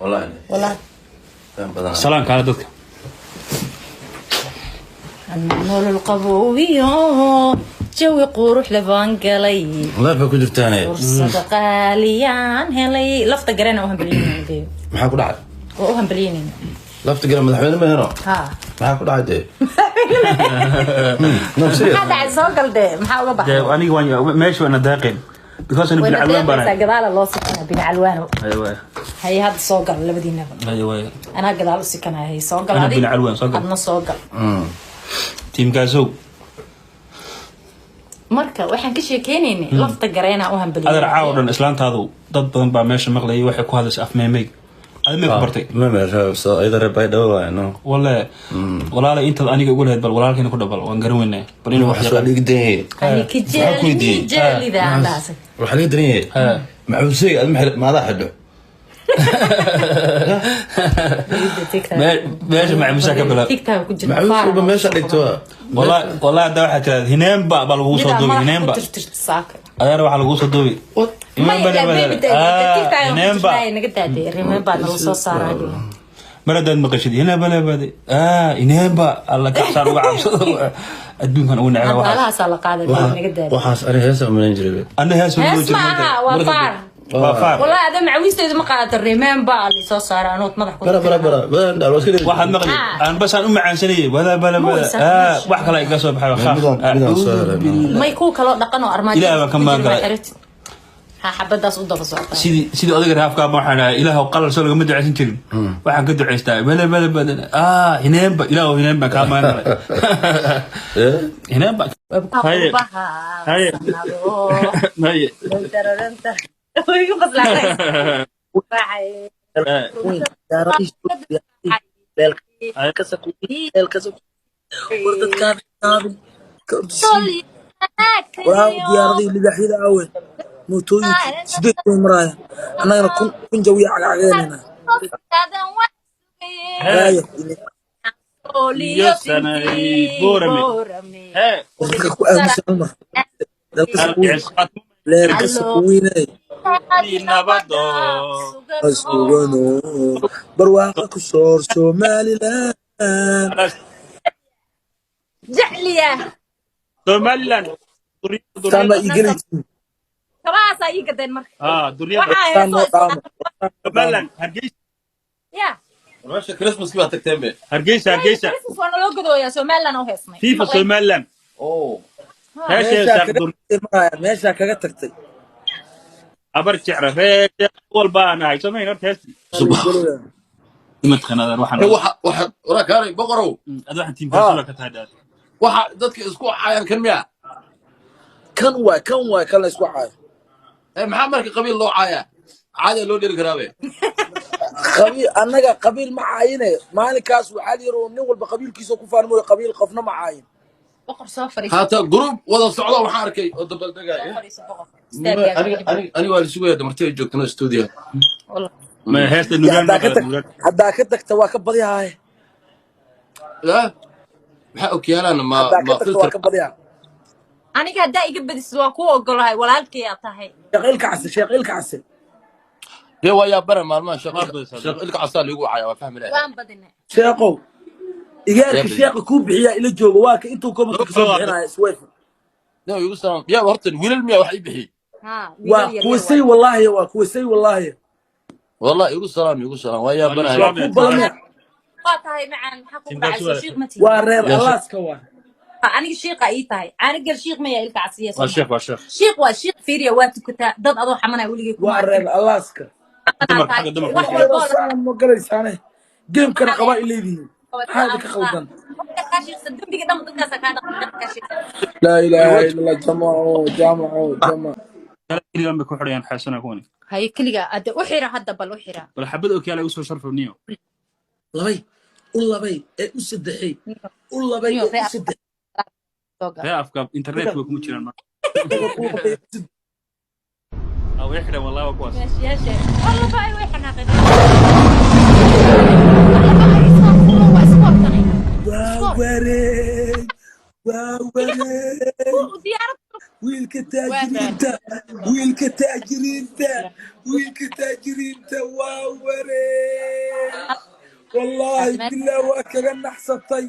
Wallahi. Wallahi. Faham badan. Salaan kaale dadka. Nolol qaboobiyo jawi qurux leh baan galay. Live ku jirtaane. Fursad qaaliyaan helay. Lafta garana u hambalyeynayna. Maxaa ku dhacay? Waa u hambalyeynayna. Lafta gara madaxweyne ma heno? Ha. Maxaa ku dhacay dee? No, serious. Maxaa dhacay? Soo gal dee, maxaa uga Dee baxay? Aniga waan meesha waana daaqeen because ana bin Wayna Calwaan baan deeqaysaa ahay. Gadaala loo sikanaa bin Calwaano. Haye waay. Haye, hadda soo gal labadiinaba. Haye waay. Anaa gadaal u sikanaya. Haye, soo gal. Ana adig. Bin Calwaan, soo gal. Adna soo gal. Tiimkaasow. Marka waxaan ka sheekeynaynay lafta gareena u hambalyeynay. Adeer, caawa dhan islaantaadu dad badan baa meesha maqlayay, waxay ku hadlaysa afmeemey. Adi may ku bartay? Ma meesha iyada reer Baydhabo waay, no. Walle walaalay, intaad aniga ugu lahayd bal walaalkayna ku dhabal, waan garan weynaa bal inuu wax Waxaas waa yaqaan. Liiga dan yahay. Ani ka Maxaa ku weydiiyey? jeeli jeelida aan dhaasay. Waxaa liiga daran yahay. Maxuuseyga ad maadaa xidho? Meesha macamuusaa ka bilaab. TikTok ku jira. Maxuus walba meesha dhigto. Wallahi wallahi, hadda waxaa tiraahda hineenba baa lagugu soo duubi hineenba. Saaka. Adeer, waxaa lagugu soo duubi. Maya, Ah, hineenba. Naga daadey remember nala soo saaraa. Mar haddaad maqashid hineenba leebade, ah, hineenba, alla kabsaan uga cabsado adduunkan ugu necba waxaas. Hadalahaasaa la qaaday, naga daadey. Waxaas ani heesa umalayn jiray. Anna hees Hees loo jiro. ma aha, waa faar. Waa faar. Wallahi ada macawiisteedu ma qaadato remember la soo saaraa anood madax ku. Bara bara bara badan dhaal waa iska dhigi. Waxaad maqli Ah. aan basaan u macaansanayay wada bala Ma bala. weysan Ah, meesha. wax kale iga soo baxay waa khaaf. Midaan soo helay. May kuwa kaloo dhaqan oo armaajo Ilaah baan ka ku jira magan galay. xirit. Ha, xabadaas u daba socota. Sidii odayga raafka ma waxaan dhahay, ilaahow qalal soo lagama ducaysan jirin, waxaan ka ducaystaa bala bala bala, ah, hineenba, ilaahow hineenba kaa magan galay. Hineenba. Haye. Qurbaha Haye. sanado. Haye. Way igu qoslaanay. Waxay War dadkaan xisaabin ka ordisiin waraa diyaaradihii libaaxyada aawe mootooyinka 8 way maraayaan, annagana kun kun jawiya cagcageenayna gaaya. Iyo sanay Boorame. Hee. War dadka ku aamusa cumar dalkasa kuwiin leerkasa kuwiinay. Nabado. Sugano barwaaqa ku soor Somaliland. Jecliya. Somaliland. Saan baa ii gelaysiin. Kabahaasaa ii gadeen marka. Ah, duriyada. Waxaa Saan noo heesoo dhaamo. Somaliland, Hargeysa. Ya. Meesha Christmaskii baa tagteen be. Hargeysa, Hargeysa. Christmas waa naloo gadooyaa, Somaliland oo heesnay. FIFA Somaliland. Oh. Heesha Meeshaa saaq kaga dur. tagtay maraayaan, meeshaa kaga tagtay. Abar jecra reer walba aan ahay samayn horta heesti. Imadkan adeer waxaan Waxa waxa wara kaalay boqorow. Ad waxaan tiimkaasula ka tahay dhaad. Waxa dadka isku caayaan kan miya? Kan waay, kan waay, kan la isku caayo. Ee maxaa marka qabiil loo caayaa? Caadi loo dheli karaabe. Qabiil annaga qabiil ma caayine, maalinkaas waxaa la yiri nin walba qabiilkiisa ku faan mooye, qabiil qofna ma caayin. Boqor, soo fariiso. Haata group wada socdo waxaan arkay oo dabaaldegaya. Soo fariiso boqor. Aniga aniga aniga waa la sugaya martida joogtana studio. Ma heesta Ya, nugaan haddaa ka maqla tag nugaan. Haddaa ka tagta waa ka badyahay. Ya maxaa okiyaalaan ma Haddaa ka ma tagta waa filter ka badyaha. Aniga haddaa iga badisid waa kuu ogolahay, walaalkay aa tahay. Sheekh Ilka Case, Sheekh Ilka Case. Dee waa yaa bara maalmaha Waa badisaa. Sheekh ilka casaa liigu caya, waa fahmi lahay. Waan badinay. Sheekow, igaarka Yaa. Sheekha kuu bixiyaa ila jooga, waa ka intuu commentka kasoo bixinaya isweyfa. Nin igu salaam yaa horta wiilal miya wax ii bixiyey? Ha. Waa Wiilal yaryar. Kuwasay wallaahi, waa kuwasay wallaahi. Wallahi igu salaam, igu salaam, waa yaa Waa barahay. Waa kuu balamaya. Waa tahay macaan, maxaa kugu Tiimkaas dhacay? Soo waa shiiq ma tihi? Waa reer Yaa sheekh. Alaaska waa. Aniga shiiqa ii tahay, caanigal shiiq maya ilka casiya? Waa sheekh, waa sheekh. Shiiq waa shiiq, fiiriya, waa tukataa, dad adoo xamanaya weligay kuma Waa arkin. reer Alaaska. Dumarka, xagga dumarka. Wax walbo oo Saan ma galaysaane, gamekana qabaa ileedihiin, maxaa idinka khaldan? Kaa shiiqsan dembiga dhan dadkaasa kaa dhaqan, kaa shiiqsan. Laa ilaaha illa Allah, jamaco jamaco jamaco. Keligan bay ku xidhayaan xeesana kuwani. Haye, keliga hadda u xira, hadda bal u xira. Bal xabad okiyaala igu soo sharfo niyo. Labay u, labay ee u saddexey u, labay Niyo, ee u saddex. Soo gal. Ree afka internetka way kuma jiraan marka. U labay ee u saddex. Ah, way xidhan wallahi, waa kuwaas. Meeshayaasha walba ay way xanaaqeen, walba ay iskoor waa iskoorkanay. Waa wareeg, waa wareeg. Diyaarad. Wiilka taajiriinta, wiilka taajiriinta, wiilka taajiriinta, waa wareeg. Wallaahi billaah, waa kaga naxsatay.